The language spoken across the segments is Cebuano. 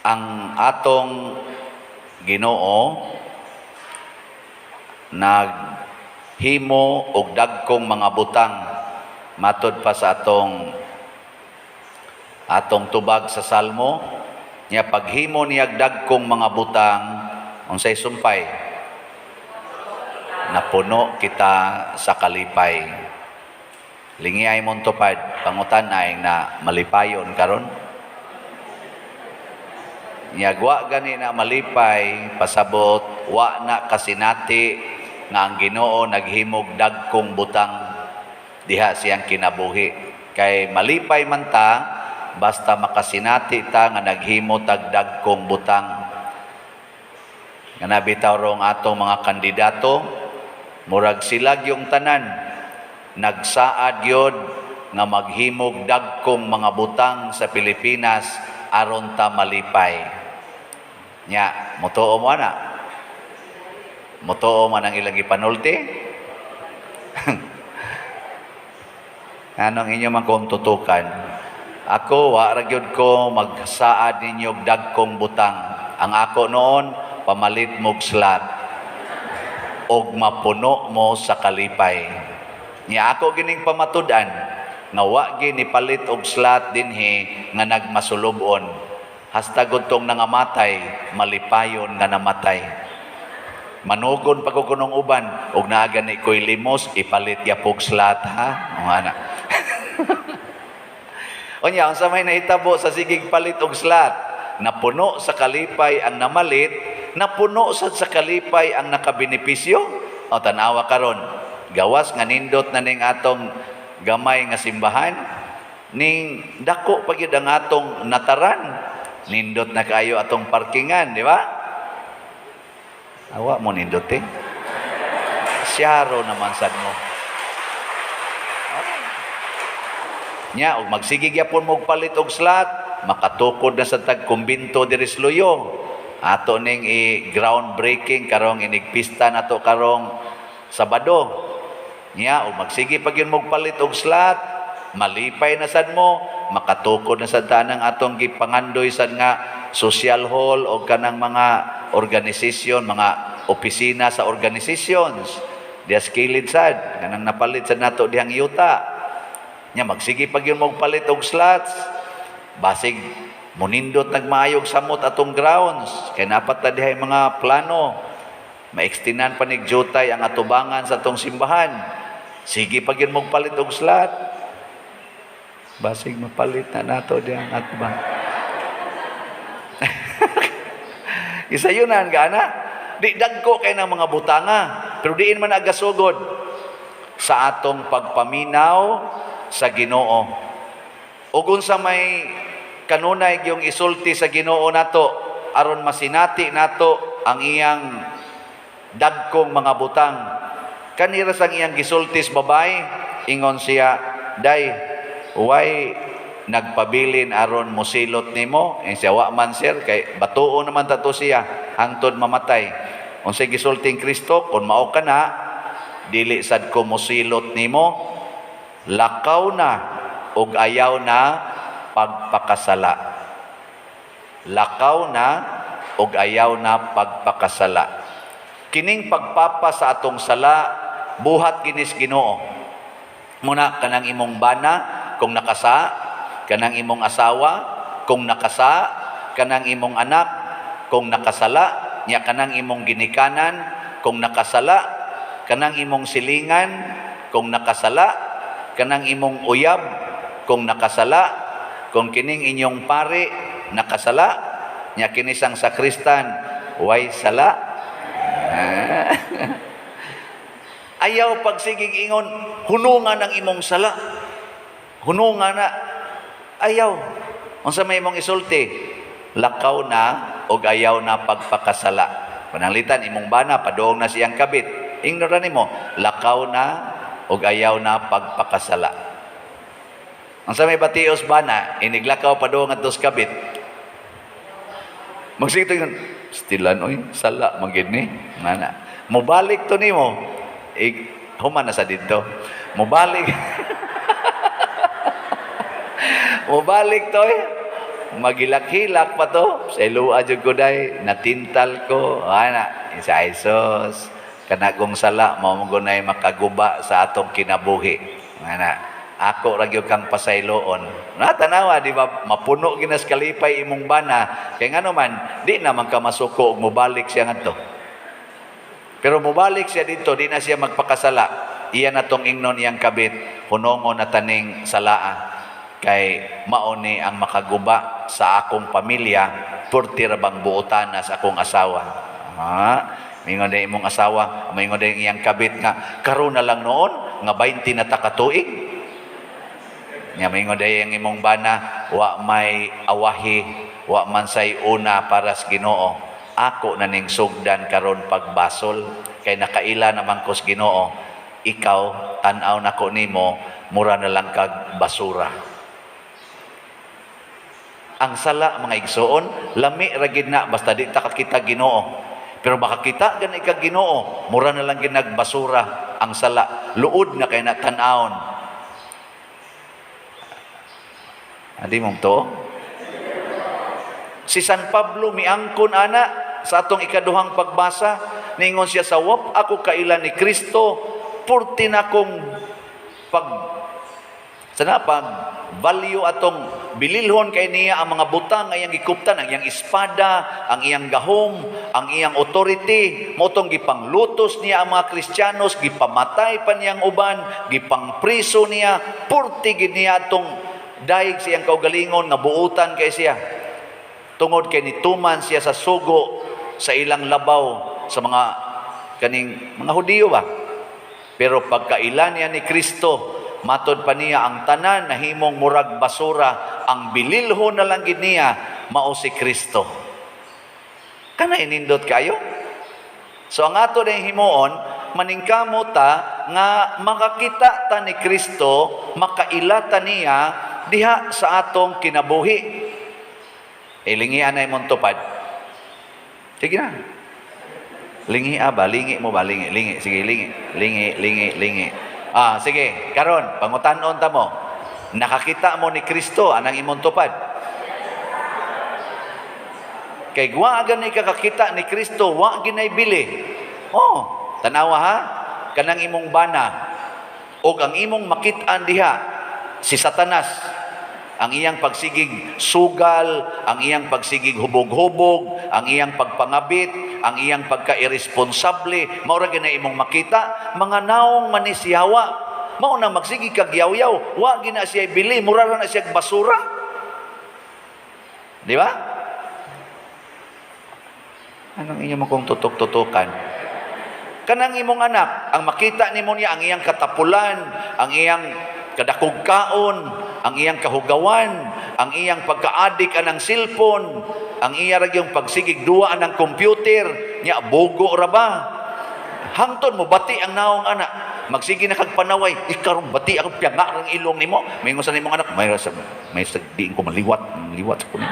Ang atong Ginoo naghimo og dagkong mga butang matod pa sa atong tubag sa Salmo niya. Paghimo niya dagkong mga butang, unsay sumpay? Napuno kita sa kalipay. Lingi ay mong tupad, pangutan-ay na malipayon karon. Nya wa gani na malipay, pasabot wa na kasinati nga ang Ginoo naghimog dagkong butang diha siyang kinabuhi. Kay malipay man ta basta makasinati ta nga naghimo tag dagkong butang. Nga nabitaw rong atong mga kandidato, murag sila yung tanan nagsaad gyud nga maghimog dagkong mga butang sa Pilipinas aron ta malipay. Nya, motuo mo ana? Motuo man ang ilang gipanulti? Anong inyo man kung tutukan? Ako, wa ra gyud ko magsaad ninyo og dagkong butang. Ang ako noon, pamalit mo'g slot og mapuno mo sa kalipay. Nya ako gining pamatud-an nga wa gini palit og slot dinhi nga nagmasulub-on. Hasta gudtong nangamatay, malipayon nga namatay. Manugon pa ko kunong uban, og naa gani ko'y limos, ipalit yapog slot ha. O ana. Unya, unsa may nahitabo sa sigig palit og slot? Napuno sa kalipay ang namalit, napuno sad sa kalipay ang nakabenepisyo. O tanawa karon, gawas nga nindot na ning atong gamay nga simbahan, ning dako pa gyud ang atong nataran. Nindot na kayo atong parkingan, di ba? Awa mo nindot eh. Siyaro naman sad mo. Nya, og magsige gyapon mo og palit og slot, makatukod na sa tag kumbinto diri sa Luyo. Ato ning i ground breaking karong inigpista nato karong Sabado. Nya, og magsige pa gyud mo og palit og slot, malipay na sad mo, makatukod na sad tanang atong gipangandoy sad nga social hall o kanang mga organisasyon, mga opisina sa organizations. Dias kilid sad, kanang napalit sad nato dihang yuta. Nya magsige pag yun palit og slots, basig munindot nagmaayog samot atong grounds kay napat ta dihay mga plano. Maekstinan pa nig jutay ang atubangan sa atong simbahan. Sige pag yun palit og slot. Basig mapalit na nato diyang atubang. Isayunan gana. Di dagko kay ng mga butanga, pero diin man agasugod sa atong pagpaminaw sa Ginoo. Ug unsa may kanunay yung isulti sa Ginoo nato aron masinati nato ang iyang dagkong mga butang. Kanira sang iyang gisulti sa babay, ingon siya, "Day, why nagpabilin aron mosilot nimo?" Eh, siya, "Wa man, sir, kay batuo naman tato siya hangtod mamatay." Unsay gisulting Kristo? "Kung mao ka na, dili sad ko mosilot nimo. Lakaw na ug ayaw na pagpakasala. Lakaw na ug ayaw na pagpakasala." Kining pagpapa sa atong sala, buhat ginis Ginoo. Muna kanang imong bana kung nakasa, kanang imong asawa kung nakasa, kanang imong anak kung nakasala, nya kanang imong ginikanan kung nakasala, kanang imong silingan kung nakasala, kanang imong uyab kung nakasala, kung kining inyong pare nakasala, nya kini sang sakristan way sala. Ayaw pagsigig ingon, "Hunungan ang imong sala. Hunungan na." Ayaw. Unsa may imong isulti? "Lakaw na og ayaw na pagpakasala." Pananglitan imong bana padong na siyang kabit. Ingnon nimo, "Lakaw na og ayaw na pagpakasala." Unsa may batios bana, iniglakaw padong adto sa kabit? Magsige to yun, "Stilan oy, sala man gid ni." Nana. Mobalik to nimo. Ik, human na sa didto. Mobalik. Mobalik to eh. Magilak-hilak pa to. Sa ilua jud ko day, natintal ko. Ana, sa Isos. Kanagong sala, mao mo gunay makaguba sa atong kinabuhi. Ana, ako ra gyud kang pasayloon. Na tanawa, di ba, mapuno ginas kalipay imong bana. Kay ngano man, di naman ka masuko og mobalik siya ngadto. Pero mobalik siya dito, di na siya magpakasala. Iya na tong ingnon iyang kabit, hunongon na taning salaa. Kay mao ni ang makaguba sa akong pamilya, purti ra bang buotana sa akong asawa. Ha? Mingon din imong asawa, mingon din iyang kabit nga karon na lang noon nga 20 na ta ka tuig. Nya mingon din ang imong bana, wa may awahi, wa man say una para sa Ginoo. Ako na ning sugdan karon pagbasol kay nakaila naman ko sa Ginoo. Ikaw tan-aw nako nimo, mura na lang kag basura. Ang sala, mga igsoon, lami ra gid na basta di ta kakita Ginoo. Pero makakita gani kag Ginoo, mura na lang ginagbasura ang sala. Luod na kay na tan-awon. Adi mong to? Si San Pablo miangkon ana sa atong ikaduhang pagbasa, ningon siya, sa wap ako kaila ni Kristo, purti na kong pag sana pag value atong bililhon kay niya ang mga butang nga iyang gikuptan, ang iyang espada, ang iyang gahom, ang iyang authority, motong gipanglutos niya ang mga Kristiyanos, gipamatay pa niyang uban, gipangpriso niya, purti gid niya atong daig sa iyang kaugalingon nga buutan kay siya. Tungod kay nituman siya sa sugo sa ilang labaw sa mga kaning mga Hudiyo ba. Pero pagkailan niya ni Kristo, matod pa niya ang tanan nahimong murag basura, ang bililhon na lang gid niya mao si Kristo. Kana inindot kayo? So ang ato na himuon, maningkamo ta nga makakita ta ni Kristo, makaila ta niya diha sa atong kinabuhi. E lingian na imong tupad. Sige na. Lingi ba? Lingi mo ba? Lingi, lingi. Sige, lingi. Lingi, lingi, lingi. Ah, sige. Karon, pangutan-on ta mo. Nakakita mo ni Kristo anang imong tupad? Kay wa gani ka kakita ni Kristo, wa ginay bili. Oh, tanawa ha. Kanang imong bana og ang imong makit-an diha si Satanas, ang iyang pagsigig sugal, ang iyang pagsigig hubog-hubog, ang iyang pagpangabit, ang iyang pagka-irresponsable, mao ra gyud imong makita, mga naong manisyawa. Mao na magsigig kag yaw-yaw, wa gina siya bili, mura ra na siya basura. Di ba? Anong inyo mo kong tutok-tutukan? Kanang imong anak, ang makita nimo niya ang iyang katapulan, ang iyang kadakog kaon, ang iyang kahugawan, ang iyang pagka-adik anang cellphone, ang iya ra yung pagsigig duwa anang computer, nya bogo ra ba? Hangtod mo bati ang naong anak, magsige na kag panaway, ikaw bati ako piyanga rang ilong nimo. Maingon sa nimong anak, may sa may sa diin ko maliwat, liwat sa kuno.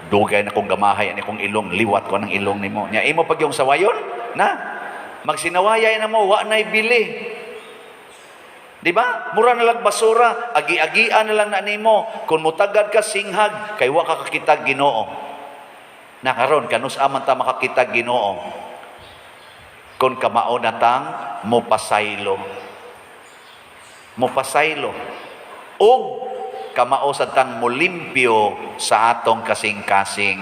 Dugay na kong gamahay ani kong ilong, liwat ko ng ilong nimo. Nya imo pag yung sawayon, na magsinawayay na mo, wa nay bili. Di ba? Mura na lang basura, agi-agian na lang na nimo. Kung mutagad ka singhag, kay wa ka kakita Ginoo. Na karon kanus aman ta makakita Ginoo? Kung kamao na tang mopasaylo. Mopasaylo. Og kamao sa tang molimpyo sa atong kasing-kasing.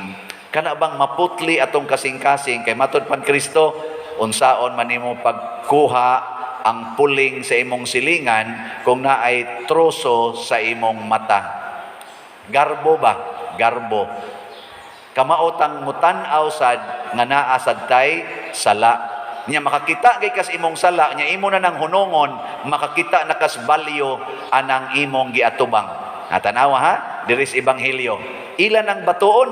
Kana bang maputli atong kasing-kasing kay matod pan Kristo, unsaon man nimo pagkuha ang puling sa imong silingan kung naay troso sa imong mata? Garbo ba? Garbo. Kamaotang mutan-aw sad nga naa sad tay sala. Nya makakita kay kas imong sala, nya imo na nang hunongon, makakita na kas balyo anang imong giatubang. Natanawa ha? Diri sa ebanghelyo. Ilan ang batuon?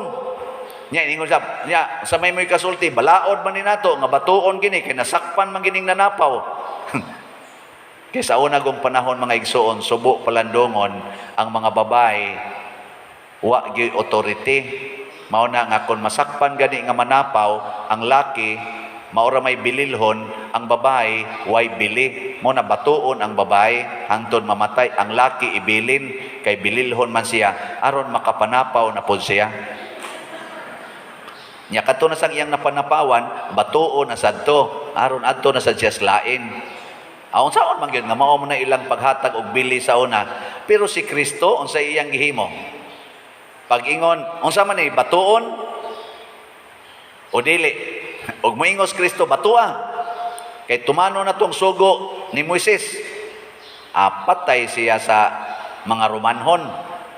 Nya ingon sa nya sa may mo'y kasulti, balaod man ni nato nga batuon gini kay nasakpan man gining nanapaw. Kay sa una gong panahon, mga igsoon, subo palandongon ang mga babae wa gyud authority. Mao na nga kon masakpan gani nga manapaw ang laki, Mao ra may bililhon, ang babae way bili. Mao na batuon ang babae hangtod mamatay, ang laki ibilin kay bililhon man siya aron makapanapaw na pod siya. Nya kadto na sang iyang napanapawan, batuon na sadto aron adto na sad siya sa lain. Aon saon man gyud nga mao mo na ilang paghatag og bili sa una. Pero si Kristo, unsa iyang gihimo? Pag-ingon, unsa man ni batuon o dili? Og moingos Kristo, "Batua. Kay tumano na tong sugo ni Moises." Apatay siya sa mga Romanhon.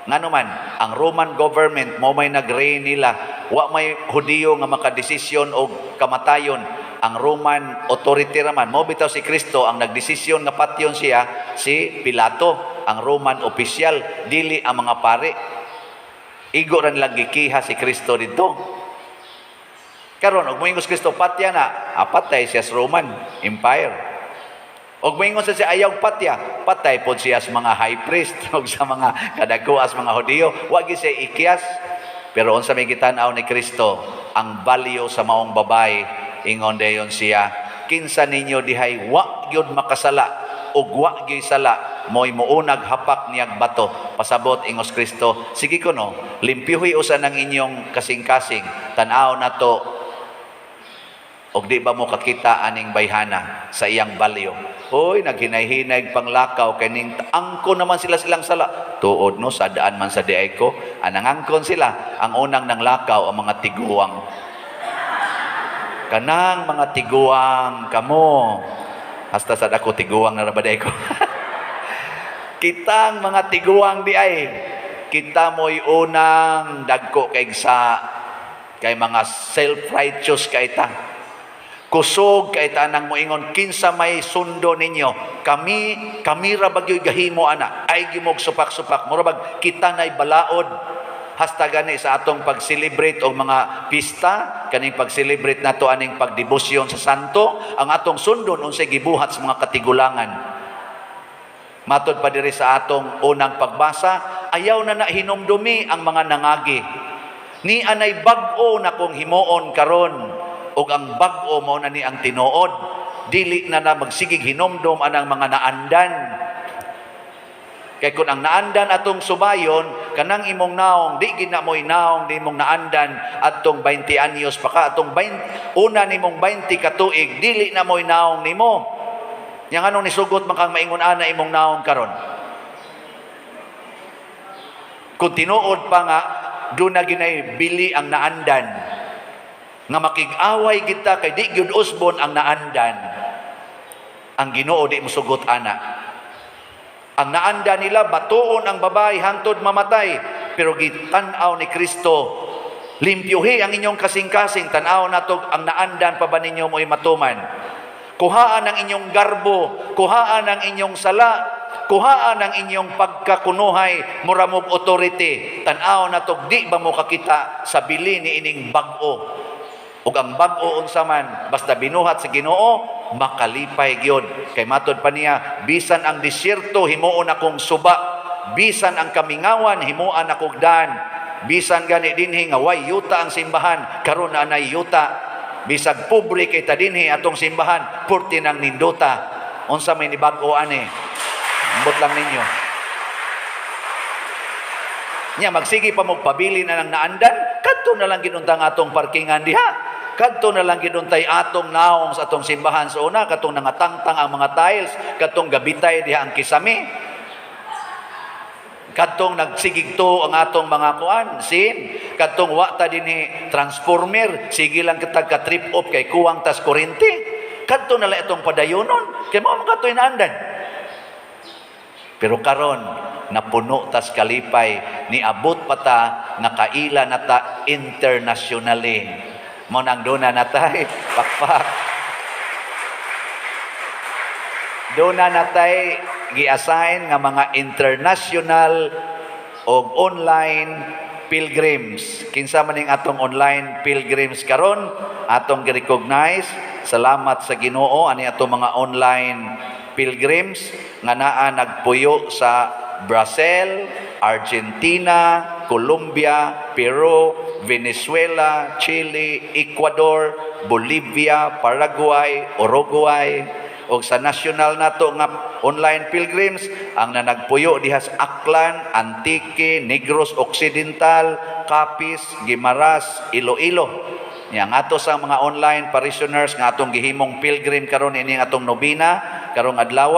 Ngano man, ang Roman government mo may nag-reign nila. Wa may Hudiyo nga makadesisyon og kamatayon. Ang Roman authority raman. Mo bitaw si Kristo ang nagdesisyon nga patyon siya si Pilato, ang Roman official, dili ang mga pare. Igo ra nilang gikiha si Kristo dito. Karon og moingos Kristo, "Patya na," apatay siya sa Roman Empire. Og moingon sa siya, "Ayaw patya," patay pod siya sa mga high priest og sa mga kadakuas mga Hudiyo. Wa gyud siya ikyas. Pero unsa may gitan-aw ni Kristo? Ang value sa maong babae. Ingon dayon siya, "Kinsa ninyo dihay wa gyud makasala ug wa gyud sala, mo'y muunag hapak niyag bato." Pasabot ingos Kristo, "Sige kuno, limpyuhi usa ng inyong kasing-kasing, tan-aw nato og di ba mo kakita aning bayhana sa iyang value." Hoy, naghinay-hinay panglakaw kay ning angko naman sila silang sala. Tuod no, sadaan man sa diay ko, anang angkon sila, ang unang nanglakaw ang mga tiguang. Kanang mga tiguang kamo. Hasta sad ako tiguang na ra ba ko. Kitang mga tiguang di ay kita mo'y unang dagko kay sa kay mga self-righteous kay ta. Kusog kay tanang moingon, "Kinsa may sundo ninyo? Kami, kami ra bagyoy gahimo ana." Ay gimog supak-supak, mura bag kita nay balaod. Hasta gani sa atong pag-celebrate og mga pista, kaning pag-celebrate nato aning pagdebosyon sa santo, ang atong sundon unsay gibuhat sa mga katigulangan. Matod pa diri sa atong unang pagbasa, ayaw na na hinumdumi ang mga nangagi. Ni anay bag-o na kong himuon karon, ug ang bag-o mao na ni ang tinuod. Dili na na magsigig hinumdum anang mga naandan. Kay kung ang naandan atong subayon, kanang imong naong, di gid na mo'y naong di imong naandan atong 20 anyos pa ka, atong 20, una nimong 20 katuig, dili na mo'y naong nimo. Yang anong nisugot man kang maingon ana imong naong karon? Kung tinuod pa nga, doon na ginay bili ang naandan. Nga makig-away kita kay di gyud usbon ang naandan. Ang Ginoo di mosugot ana. Ang naanda nila, batuon ang babae hangtod mamatay. Pero gitan-aw ni Kristo, "Limpyuhi ang inyong kasing-kasing, tan-aw nato ang naandan pa ba ninyo mo'y matuman. Kuhaan ang inyong garbo, kuhaan ang inyong sala, kuhaan ang inyong pagkakunuhay, muramog authority. Tan-aw nato di ba mo kakita sa bili ni ining bag-o?" Ug ang bag-o unsa man, basta binuhat sa Ginoo, makalipay gyud. Kay matod pa niya, "Bisan ang disyerto himuon akong suba, bisan ang kamingawan himuan akong daan." Bisan gani dinhi nga way yuta ang simbahan, karon na anay yuta. Bisag pobre kay ta dinhi atong simbahan, purti nang nindota. Unsa may nibag-o ani? Ambot lang ninyo. Nya magsige pa mo pabili na ng naandan, kadto na lang ginunta ang atong parkingan diha. Kadto na lang ginuntay atong naong sa atong simbahan sa una, katong nangatangtang ang mga tiles, katong gabitay diha ang kisame. Kadtong nagsigigto ang atong mga kuan, sin. Kadtong wa ta dinhi transformer, sige lang kitag ka trip off kay kuwang tas kuryente. Kadto na lang itong padayonon, kay mao man kadto'y naandan. Pero karon napuno tas kalipay, niabot pa ta nga kaila na ta internationally. Mo nang duna natay pakpak. Duna natay gi-assign nga mga international og online pilgrims. Kinsa man ning atong online pilgrims karon, atong gi-recognize. Salamat sa Ginoo ani atong mga online pilgrims nga naa nagpuyo sa Brazil, Argentina, Colombia, Peru, Venezuela, Chile, Ecuador, Bolivia, Paraguay, Uruguay. Og sa national nato nga online pilgrims, ang nanagpuyo diha sa Aklan, Antique, Negros Occidental, Capiz, Guimaras, Iloilo. Nya ang ato sa mga online parishioners nga atong gihimong pilgrim karon ini atong nobina karong adlaw,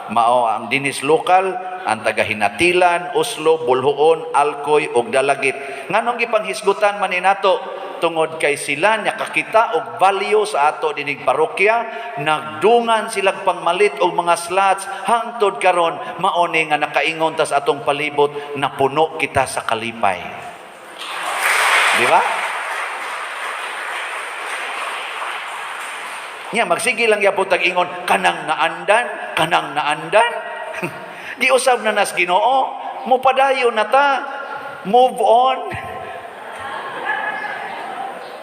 mao ang dinis lokal ang taga Hinatilan, Oslo, Boljoon, Alcoy ug Dalagit. Nganong gipanghisgutan man ni nato? Tungod kay sila nakakita og value sa ato dinig parokya, nagdungan silag pangmalit og mga slots hangtod karon, mao ni nga nakaingon tas atong palibot, napuno kita sa kalipay. Di ba? Nya magsige lang yapon tag ingon kanang naandan, kanang naandan. Giusab na nas Ginoo, mopadayon na ta. Move on.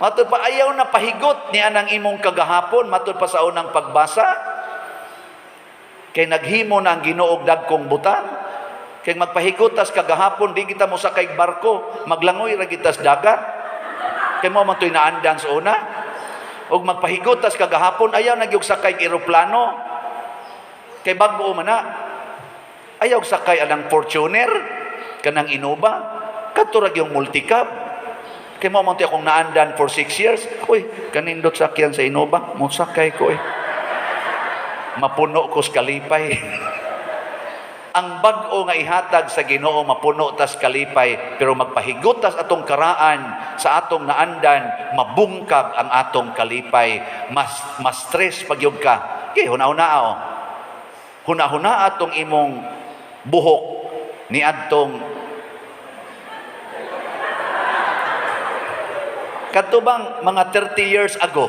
Matud pa ayaw na pahigot ni anang imong kagahapon, matud pa sa unang pagbasa. Kay naghimo na ang Ginoo og dagkong butang. Kay magpahigot tas kagahapon, di kita mosakay barko, maglangoy ra kita sa dagat. Kay mo man to'y naandan sa una. Og magpahigot tas kagahapon, ayaw na gyud sakay eroplano. Kay bag-o man na. Ayaw sakay anang Fortuner, kanang Innova, kadto ra gyung multicab. Kay mo man akong naandan for 6 years. Uy, kanindot sakyan sa Innova, mosakay ko eh. Mapuno ko sa kalipay. Ang bag-o nga ihatag sa Ginoo, mapuno tas kalipay, pero magpahigot tas atong karaan sa atong naandan, mabungkag ang atong kalipay, mas stress pagyud ka. Kay huna-huna o. Huna-huna atong imong buhok ni adtong kadto bang mga 30 years ago.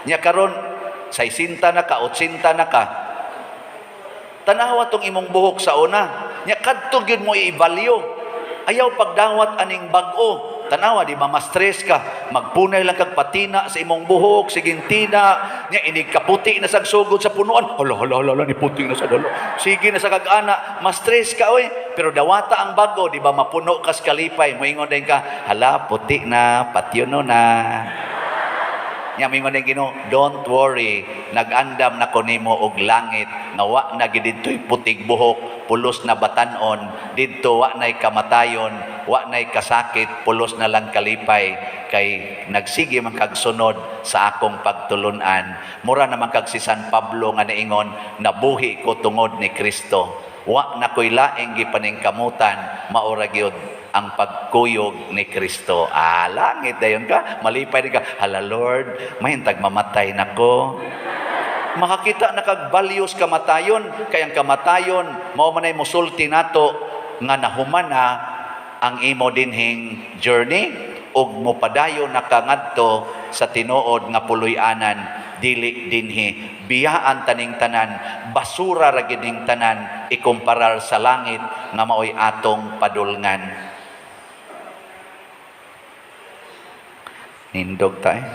Nya karon 60 na ka, 80 na ka. Tanawa tong imong buhok sa una. Nya kadto gyud mo i-value. Ayaw pagdawat aning bag-o. Tanawa, di ba ma-stress ka? Magpunay lang kag patina sa imong buhok, siging tina. Nya inig kaputi na sa sugod sa punuan. Hala, hala, hala, ni puti na sa dalo. Sige na sa kag-ana, ma-stress ka oy. Pero dawata ang bag-o, di ba mapuno kas kalipay. Moingon din ka, hala, puti na, patyono na. Nya mingon din Ginoo, don't worry, nag-andam na ko nimo og langit nga wa na gid didtoy putig buhok, pulos na batan-on, didto wa nay kamatayon, wa nay kasakit, pulos na lang kalipay kay nagsige man kag sunod sa akong pagtulun-an. Mura naman kag si San Pablo nga niingon, nabuhi ko tungod ni Kristo. Wa na ko'y laing gipaningkamutan, maura gyud ang pagkuyog ni Kristo. Ah, langit dayon ka, malipay ka. Hala Lord, mahintag mamatay nako. Makakita na kag values kamatayon, kay ang kamatayon mao man ay musulti nato nga nahuman na ang imo dinhing journey ug mopadayon na ka ngadto sa tinuod nga puloy-anan, dili dinhi. Biyaan taning tanan, basura ra gid ning tanan ikumparar sa langit nga maoy atong padulngan. Nindog ta eh.